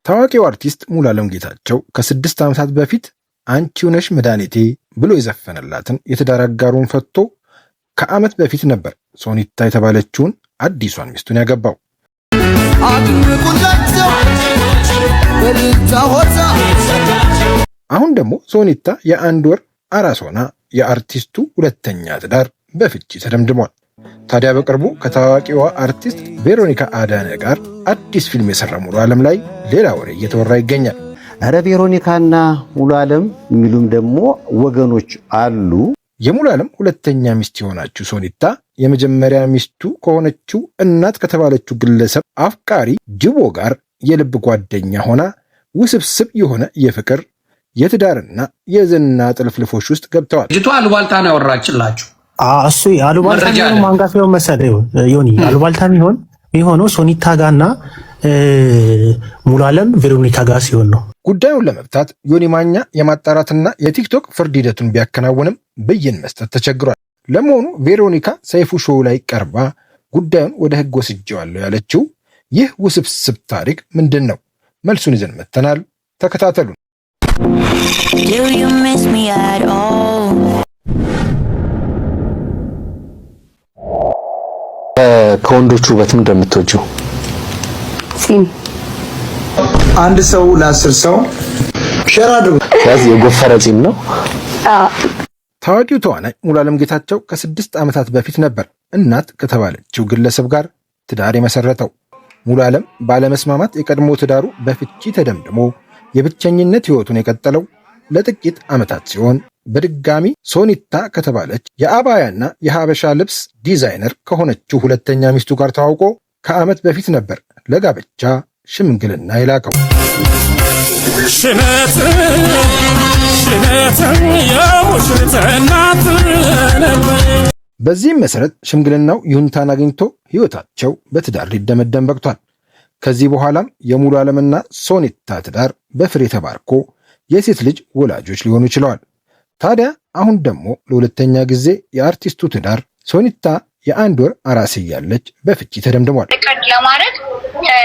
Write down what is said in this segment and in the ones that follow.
ታዋቂው አርቲስት ሙሉዓለም ጌታቸው ከ6 ዓመታት በፊት "አንቺው ነሽ መድኃኒቴ" ብሎ የዘፈነላትን የትዳር አጋሩን ፈቶ ከዓመት በፊት ነበር ሶኒታ የተባለችውን አዲሷን ሚስቱን ያገባው። አድምቁላቸው በልልታ ሆታ። አሁን ደግሞ ሶኒታ የ1 ወር አራስ ሆና የአርቲስቱ ሁለተኛ ትዳር በፍቺ ተደምድሟል። ታዲያ በቅርቡ ከታዋቂዋ አርቲስት ቬሮኒካ አዳነ ጋር አዲስ ፊልም የሰራ ሙሉ ዓለም ላይ ሌላ ወሬ እየተወራ ይገኛል። እረ ቬሮኒካና ሙሉ ዓለም የሚሉም ደግሞ ወገኖች አሉ። የሙሉ ዓለም ሁለተኛ ሚስት የሆነችው ሶኒታ የመጀመሪያ ሚስቱ ከሆነችው እናት ከተባለችው ግለሰብ አፍቃሪ ጅቦ ጋር የልብ ጓደኛ ሆና ውስብስብ የሆነ የፍቅር፣ የትዳርና የዝና ጥልፍልፎች ውስጥ ገብተዋል። ልጅቷ አሉባልታ ነው ያወራችላችሁ። እሱ አሉባልታ የሚሆነው ማን ጋር ሲሆን መሰለህ ዮኒ? አሉባልታ የሚሆነው ሶኒታ ጋርና ሙሉ ዓለም ቬሮኒካ ጋር ሲሆን ነው። ጉዳዩን ለመፍታት ዮኒ ማኛ የማጣራትና የቲክቶክ ፍርድ ሂደቱን ቢያከናውንም ብይን መስጠት ተቸግሯል። ለመሆኑ ቬሮኒካ ሰይፉ ሾው ላይ ቀርባ ጉዳዩን ወደ ሕግ ወስጄዋለሁ ያለችው ይህ ውስብስብ ታሪክ ምንድን ነው? መልሱን ይዘን መጥተናል። ተከታተሉን። Do you miss me at all? ከወንዶቹ ውበት እንደምትወጂው? ጺም። አንድ ሰው ለ10 ሰው share አድርጉ። ስለዚህ የጎፈረ ጺም ነው። ታዋቂው ተዋናይ ሙሉዓለም ጌታቸው ከ6 ዓመታት በፊት ነበር እናት ከተባለችው ግለሰብ ጋር ትዳር የመሰረተው። ሙሉዓለም ባለመስማማት የቀድሞ ትዳሩ በፍቺ ተደምድሞ የብቸኝነት ሕይወቱን የቀጠለው ለጥቂት ዓመታት ሲሆን በድጋሚ ሶኒታ ከተባለች የአባያና የሀበሻ ልብስ ዲዛይነር ከሆነችው ሁለተኛ ሚስቱ ጋር ተዋውቆ ከዓመት በፊት ነበር ለጋብቻ ሽምግልና የላከው። ሽነት ሽነት የሙሽሪት እናት። በዚህም መሰረት ሽምግልናው ይሁንታን አግኝቶ ሕይወታቸው በትዳር ሊደመደም በቅቷል። ከዚህ በኋላም የሙሉ ዓለምና ሶኒታ ትዳር በፍሬ ተባርኮ የሴት ልጅ ወላጆች ሊሆኑ ችለዋል። ታዲያ አሁን ደግሞ ለሁለተኛ ጊዜ የአርቲስቱ ትዳር ሶኒታ የ1 ወር አራስ እያለች በፍቺ ተደምድሟል። Record ለማድረግ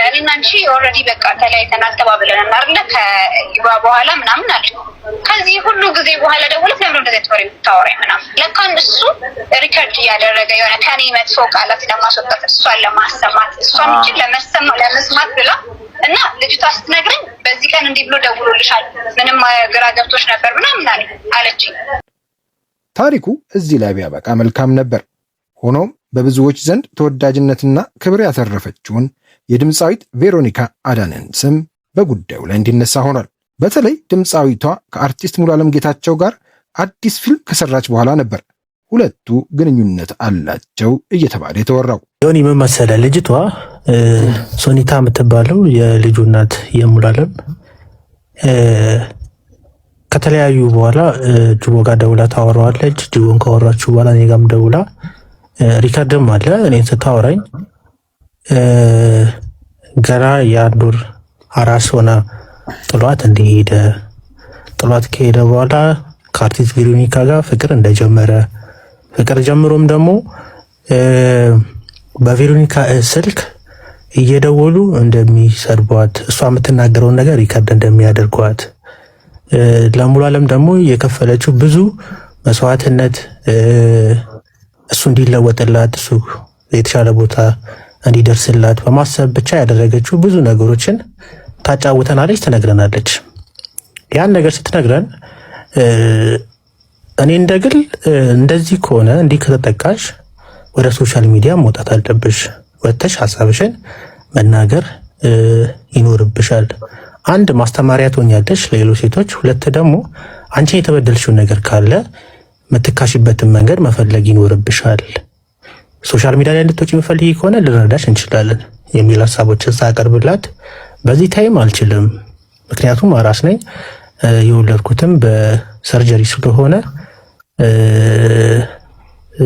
እኔና አንቺ already በቃ ተለያይተናል ተባብለናል አይደለ? ከይባ በኋላ ምናምን አለ። ከዚህ ሁሉ ጊዜ በኋላ ደውለህ ለምን እንደዚህ ወሬ የምታወራኝ ምናምን። ለካ እሱ record እያደረገ የሆነ ከኔ መጥፎ ቃላት ለማስወጣት፣ እሷን ለማሰማት፣ እሷን እችን ለመስማት ብላ እና ልጅቷ ስትነግረኝ በዚህ ቀን እንዲህ ብሎ ደውሎልሻል፣ ምንም ግራ ገብቶች ነበር ምናምን አለ አለችኝ። ታሪኩ እዚህ ላይ ቢያበቃ መልካም ነበር። ሆኖም በብዙዎች ዘንድ ተወዳጅነትና ክብር ያተረፈችውን የድምፃዊት ቬሮኒካ አዳነን ስም በጉዳዩ ላይ እንዲነሳ ሆኗል። በተለይ ድምፃዊቷ ከአርቲስት ሙሉዓለም ጌታቸው ጋር አዲስ ፊልም ከሰራች በኋላ ነበር ሁለቱ ግንኙነት አላቸው እየተባለ የተወራው። ዮኒ፣ ምን መሰለህ፣ ልጅቷ ሶኒታ የምትባለው የልጁ እናት የሙሉዓለም ከተለያዩ በኋላ ጅቦ ጋር ደውላ ታወራዋለች። ጅቦን ካወራችሁ በኋላ እኔ ጋርም ደውላ record ም አለ። እኔን ስታወራኝ ገና የ1 ወር አራስ ሆና ጥሏት እንደሄደ፣ ጥሏት ከሄደ በኋላ ከአርቲስት ቬሮኒካ ጋር ፍቅር እንደጀመረ፣ ፍቅር ጀምሮም ደግሞ በቬሮኒካ ስልክ እየደወሉ እንደሚሰድቧት፣ እሷ የምትናገረውን ነገር record እንደሚያደርጓት፣ ለሙሉ ዓለም ደግሞ የከፈለችው ብዙ መስዋዕትነት እሱ እንዲለወጥላት፣ እሱ የተሻለ ቦታ እንዲደርስላት በማሰብ ብቻ ያደረገችው ብዙ ነገሮችን ታጫውተናለች፣ ትነግረናለች። ያን ነገር ስትነግረን እኔ እንደ ግል እንደዚህ ከሆነ፣ እንዲህ ከተጠቃሽ ወደ social media መውጣት አለብሽ፣ ወጥተሽ ሀሳብሽን መናገር ይኖርብሻል። አንድ ማስተማሪያ ትሆኛለሽ ለሌሎች ሴቶች፣ ሁለት ደግሞ አንቺን የተበደልሽው ነገር ካለ የምትካሽበትን መንገድ መፈለግ ይኖርብሻል። Social media ላይ እንድትወጪ የምፈልጊ ከሆነ ልንረዳሽ እንችላለን የሚል ሀሳቦችን ሳቀርብላት በዚህ time አልችልም፣ ምክንያቱም አራስ ነኝ፣ የወለድኩትም በ surgery ስለሆነ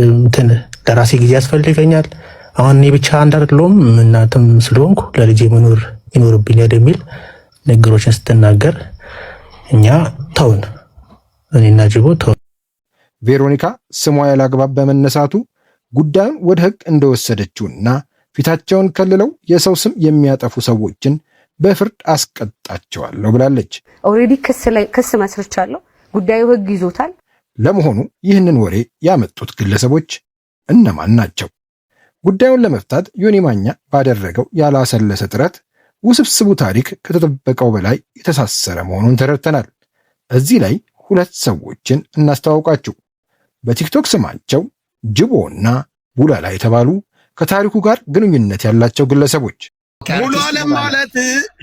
እንትን ለራሴ ጊዜ ያስፈልገኛል። አሁን እኔ ብቻ አንድ አይደለሁም፣ እናትም ስለሆንኩ ለልጄ መኖር ይኖርብኛል የሚል ንግግሮችን ስትናገር እኛ ተውን፣ እኔና ጅቦ ተውን። ቬሮኒካ ስሟ ያላግባብ በመነሳቱ ጉዳዩን ወደ ሕግ እንደወሰደችውና ፊታቸውን ከልለው የሰው ስም የሚያጠፉ ሰዎችን በፍርድ አስቀጣቸዋለሁ ብላለች። Already ክስ ላይ ክስ መስርቻለሁ። ጉዳዩ ህግ ይዞታል። ለመሆኑ ይህንን ወሬ ያመጡት ግለሰቦች እነማን ናቸው? ጉዳዩን ለመፍታት ዮኒ ማኛ ባደረገው ያላሰለሰ ጥረት ውስብስቡ ታሪክ ከተጠበቀው በላይ የተሳሰረ መሆኑን ተረድተናል። እዚህ ላይ ሁለት ሰዎችን እናስተዋውቃችሁ። በቲክቶክ ስማቸው ጅቦና ቡላላ የተባሉ ከታሪኩ ጋር ግንኙነት ያላቸው ግለሰቦች። ሙሉ ዓለም ማለት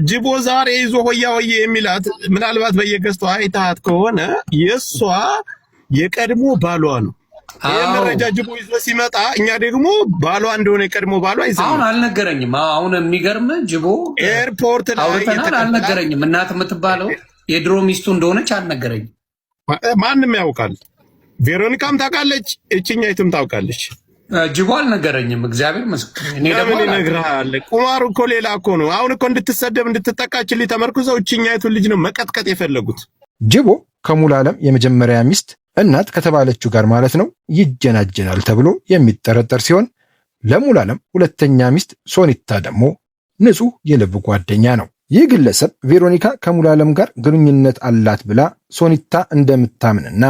ጅቦ ዛሬ ይዞ ሆያ ሆዬ የሚላት ምናልባት በየገዝቶ አይታት ከሆነ የእሷ የቀድሞ ባሏ ነው። ይህ መረጃ ጅቦ ይዞ ሲመጣ እኛ ደግሞ ባሏ እንደሆነ የቀድሞ ባሏ ይዘ አሁን አልነገረኝም። አሁን የሚገርም ጅቦ ኤርፖርት ላይ አውርተናል፣ አልነገረኝም። እናት የምትባለው የድሮ ሚስቱ እንደሆነች አልነገረኝም። ማንም ያውቃል። ቬሮኒካም ታውቃለች፣ እችኛይቱም ታውቃለች። ጅቦ አልነገረኝም። እግዚአብሔር ምስክር። እኔ ደግሞ ለምን ይነግርሃል? ቁማሩ እኮ ሌላ እኮ ነው። አሁን እኮ እንድትሰደብ እንድትጠቃችልኝ ተመርኩዘው እችኛይቱን ልጅ ነው መቀጥቀጥ የፈለጉት። ጅቦ ከሙሉ ዓለም የመጀመሪያ ሚስት እናት ከተባለችው ጋር ማለት ነው ይጀናጀናል ተብሎ የሚጠረጠር ሲሆን ለሙሉ ዓለም ሁለተኛ ሚስት ሶኒታ ደግሞ ንጹሕ የልብ ጓደኛ ነው። ይህ ግለሰብ ቬሮኒካ ከሙሉ ዓለም ጋር ግንኙነት አላት ብላ ሶኒታ እንደምታምንና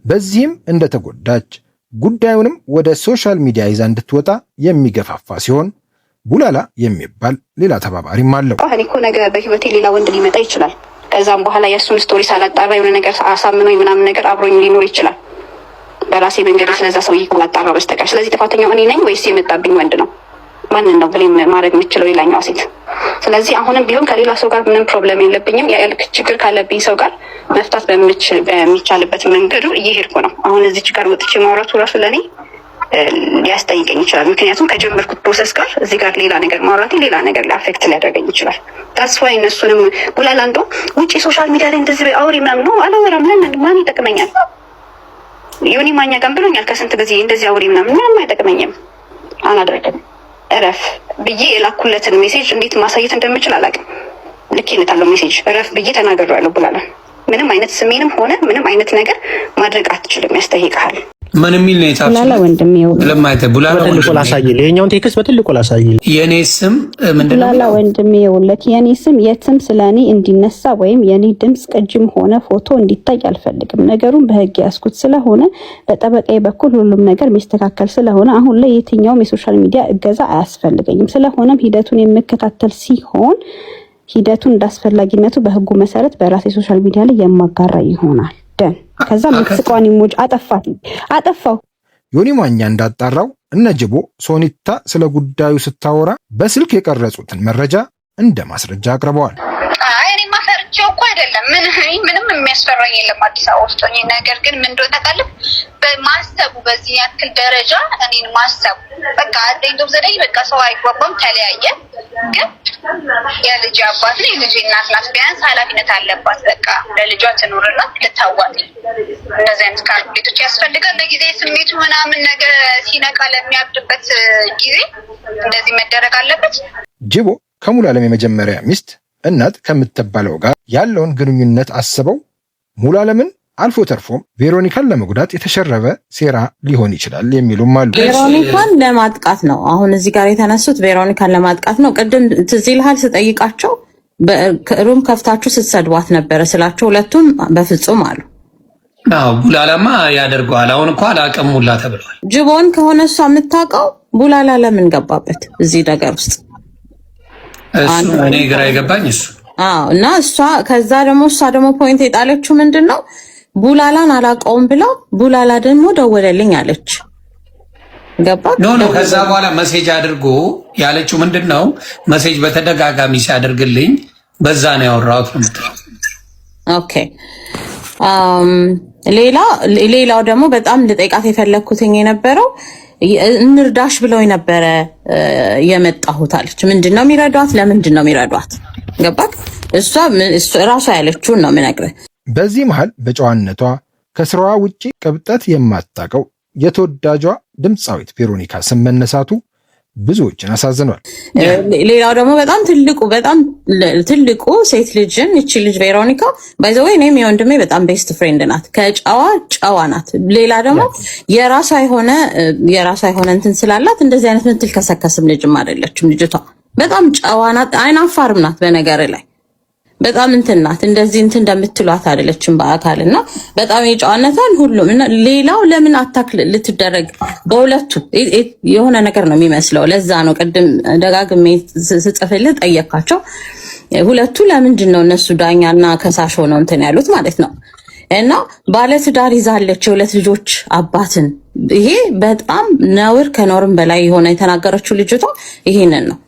በዚህም እንደተጎዳች ጉዳዩንም ወደ social media ይዛ እንድትወጣ የሚገፋፋ ሲሆን ቡላላ የሚባል ሌላ ተባባሪም አለው። እኔ እኮ ነገ በህይወቴ ሌላ ወንድ ሊመጣ ይችላል። ከዛም በኋላ የእሱን story ሳላጣራ የሆነ ነገር አሳምኖኝ ምናምን ነገር አብሮኝ ሊኖር ይችላል። በራሴ መንገድ ስለዛ ሰውዬ ካላጣራ በስተቀር። ስለዚህ ጥፋተኛው እኔ ነኝ ወይስ የመጣብኝ ወንድ ነው? ማንን ነው blame ማድረግ የምችለው? ሌላኛዋ ሴት። ስለዚህ አሁንም ቢሆን ከሌላ ሰው ጋር ምንም problem የለብኝም። የልክ ችግር ካለብኝ ሰው ጋር መፍታት በሚቻልበት መንገዱ እየሄድኩ ነው። አሁን እዚች ጋር ወጥቼ ማውራቱ ራሱ ለእኔ ሊያስጠይቀኝ ይችላል። ምክንያቱም ከጀመርኩት process ጋር እዚህ ጋር ሌላ ነገር ማውራቴ ሌላ ነገር affect ሊያደርገኝ ይችላል። That's why እነሱንም ቡላላ እንደውም ውጭ social media ላይ እንደዚህ አውሪ ምናምን ነው፣ አላወራም። ለምን? ማን ይጠቅመኛል? ዮኒ ማኛ ጋር ብሎኛል ከስንት ጊዜ እንደዚህ አውሪ ምናምን፣ ምንም አይጠቅመኝም፣ አላደርግም። እረፍ ብዬ የላኩለትን message እንዴት ማሳየት እንደምችል አላውቅም። ልኬለታለሁ message፣ እረፍ ብዬ ተናግሬዋለሁ። ቡላላ ምንም አይነት ስሜንም ሆነ ምንም አይነት ነገር ማድረግ አትችልም፣ ያስጠይቅሃል። ምን የሚል ነው የጻፍሽው? ቡላላ ወንድሜ ለማይተ ቡላላ በትልቁ ላሳይልህ፣ ይኸኛውን text በትልቁ ላሳይልህ። የኔ ስም ምንድን ነው? ቡላላ ወንድሜ፣ ይኸውልህ የኔ ስም የትም ስለ እኔ እንዲነሳ ወይም የኔ ድምፅ ቅጅም ሆነ ፎቶ እንዲታይ አልፈልግም። ነገሩን በህግ ያስኩት ስለሆነ በጠበቃዬ በኩል ሁሉም ነገር የሚስተካከል ስለሆነ አሁን ላይ የትኛውም የ social media እገዛ አያስፈልገኝም። ስለሆነም ሂደቱን የምከታተል ሲሆን ሂደቱን እንዳስፈላጊነቱ በህጉ መሰረት በራሴ social media ላይ የማጋራ ይሆናል። Done። ከዛ የምትስቀዋን emoji አጠፋት አጠፋው። ዮኒ ማኛ እንዳጣራው እነ ጅቦ ሶኒታ ስለ ጉዳዩ ስታወራ በስልክ የቀረጹትን መረጃ እንደ ማስረጃ አቅርበዋል። አይ፣ እኔማ ፈርቼው እኮ አይደለም። ምን ምንም የሚያስፈራኝ የለም አዲስ አበባ ውስጥ ሆኜ። ነገር ግን ምን እንደሆነ ታውቃለህ? በማሰቡ በዚህ ያክል ደረጃ እኔን ማሰቡ በቃ at the end of the day በቃ ሰው አይግባባም፣ ተለያየ። ግን የልጅ አባት ነው፣ የልጅ እናት ናት። ቢያንስ ኃላፊነት አለባት። በቃ ለልጇ ትኑርላት፣ ልታዋት እንደዚህ አይነት calculate ኦች ያስፈልጋል። ለጊዜ ስሜቱ ምናምን ነገር ሲነቃ ለሚያብድበት ጊዜ እንደዚህ መደረግ አለበት። ጅቦ ከሙሉ ዓለም የመጀመሪያ ሚስት እናት ከምትባለው ጋር ያለውን ግንኙነት አስበው ሙሉ ዓለምን አልፎ ተርፎም ቬሮኒካን ለመጉዳት የተሸረበ ሴራ ሊሆን ይችላል የሚሉም አሉ። ቬሮኒካን ለማጥቃት ነው። አሁን እዚህ ጋር የተነሱት ቬሮኒካን ለማጥቃት ነው። ቅድም ትዝ ይልሃል ስጠይቃቸው room ከፍታችሁ ስትሰድቧት ነበረ ስላቸው ሁለቱም በፍጹም አሉ። አዎ፣ ቡላላማ ያደርገዋል። አሁን እኮ አላቅም ሙላ ተብሏል። ጅቦን ከሆነ እሷ የምታውቀው ቡላላ ለምን ገባበት እዚህ ነገር ውስጥ? እሱ እኔ ግራ የገባኝ እሱ። አዎ፣ እና እሷ ከዛ ደግሞ እሷ ደግሞ point የጣለችው ምንድን ነው፣ ቡላላን አላውቀውም ብለው ቡላላ ደግሞ ደወለልኝ አለች። ገባ? No፣ ከዛ በኋላ message አድርጎ ያለችው ምንድን ነው፣ message በተደጋጋሚ ሲያደርግልኝ በዛ ነው ያወራሁት ነው የምትለው። Okay፣ ሌላው ደግሞ በጣም ልጠይቃት የፈለግኩትኝ የነበረው እንርዳሽ ብለው የነበረ የመጣሁት አለች። ምንድን ነው የሚረዷት? ለምንድን ነው የሚረዷት? ገባክ? እሷ ራሷ ያለችውን ነው የምነግርህ። በዚህ መሃል በጨዋነቷ ከስራዋ ውጪ ቅብጠት የማታውቀው የተወዳጇ ድምፃዊት ቬሮኒካ ስም መነሳቱ ብዙዎችን አሳዝኗል። ሌላው ደግሞ በጣም ትልቁ ሴት ልጅን እቺ ልጅ ቬሮኒካ by the way እኔም የወንድሜ በጣም best friend ናት። ከጨዋ ጨዋ ናት። ሌላ ደግሞ የራሷ የሆነ እንትን ስላላት እንደዚህ አይነት ምትል ከሰከስም ልጅም አይደለችም ልጅቷ። በጣም ጨዋ ናት። አይናፋርም ናት። በነገር ላይ በጣም እንትን ናት። እንደዚህ እንትን እንደምትሏት አይደለችም በአካል። እና በጣም የጨዋነቷን ሁሉም እና ሌላው ለምን attack ልትደረግ በሁለቱ የሆነ ነገር ነው የሚመስለው። ለዛ ነው ቅድም ደጋግሜ ስጽፍልህ ጠየካቸው። ሁለቱ ለምንድን ነው እነሱ ዳኛና ከሳሽ ሆነው እንትን ያሉት ማለት ነው። እና ባለትዳር ይዛለች የሁለት ልጆች አባትን። ይሄ በጣም ነውር፣ ከነውርም በላይ የሆነ የተናገረችው ልጅቷ ይሄንን ነው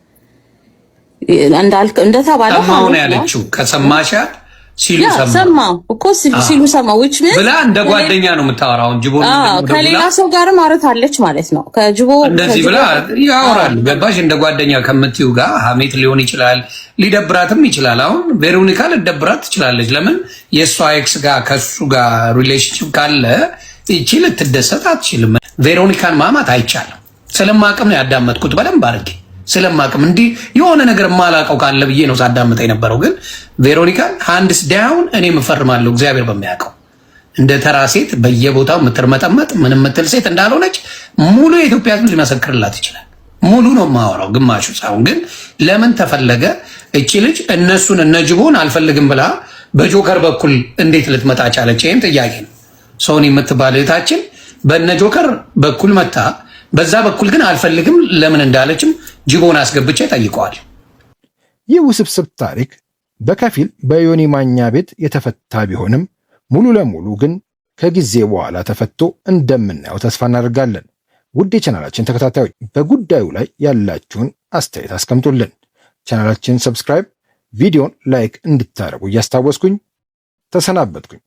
እንዳልክ እንደተባለው ሰማሁ ነው ያለችው። ከሰማሻት ሲሉ ሰማሁ እኮ ሲሉ ሰማሁ which means ብላ እንደ ጓደኛ ነው የምታወራው። ጅቦ ከሌላ ሰው ጋርም አውርታለች ማለት ነው። ከጅቦ እንደዚህ ብላ ያወራል። ገባሽ? እንደ ጓደኛ ከምትዩ ጋር ሀሜት ሊሆን ይችላል፣ ሊደብራትም ይችላል። አሁን ቬሮኒካ ልደብራት ትችላለች። ለምን የእሷ ex ጋር ከሱ ጋር relationship ካለ ይቺ ልትደሰት አትችልም። ቬሮኒካን ማማት አይቻልም። ስለማቅም ነው ያዳመጥኩት በደንብ አድርጌ፣ ስለማቅም እንዲህ የሆነ ነገር የማላውቀው ካለ ብዬ ነው ሳዳምጠ የነበረው። ግን ቬሮኒካን hands down እኔ እፈርማለሁ፣ እግዚአብሔር በሚያውቀው እንደ ተራ ሴት በየቦታው የምትርመጠመጥ ምን የምትል ሴት እንዳልሆነች ሙሉ የኢትዮጵያ ሕዝብ ሊመሰክርላት ይችላል። ሙሉ ነው የማወራው፣ ግማሹ ሳይሆን። ግን ለምን ተፈለገ? እቺ ልጅ እነሱን እነ ጅቦን አልፈልግም ብላ በጆከር በኩል እንዴት ልትመጣ ቻለች? ይህም ጥያቄ ነው። ሶኒ የምትባል እህታችን በነ ጆከር በኩል መታ በዛ በኩል ግን አልፈልግም ለምን እንዳለችም ጅቦን አስገብቼ ጠይቀዋል። ይህ ውስብስብ ታሪክ በከፊል በዮኒ ማኛ ቤት የተፈታ ቢሆንም ሙሉ ለሙሉ ግን ከጊዜ በኋላ ተፈቶ እንደምናየው ተስፋ እናደርጋለን። ውድ የቻናላችን ተከታታዮች፣ በጉዳዩ ላይ ያላችሁን አስተያየት አስቀምጡልን። ቻናላችን subscribe፣ ቪዲዮን like እንድታደርጉ እያስታወስኩኝ ተሰናበትኩኝ።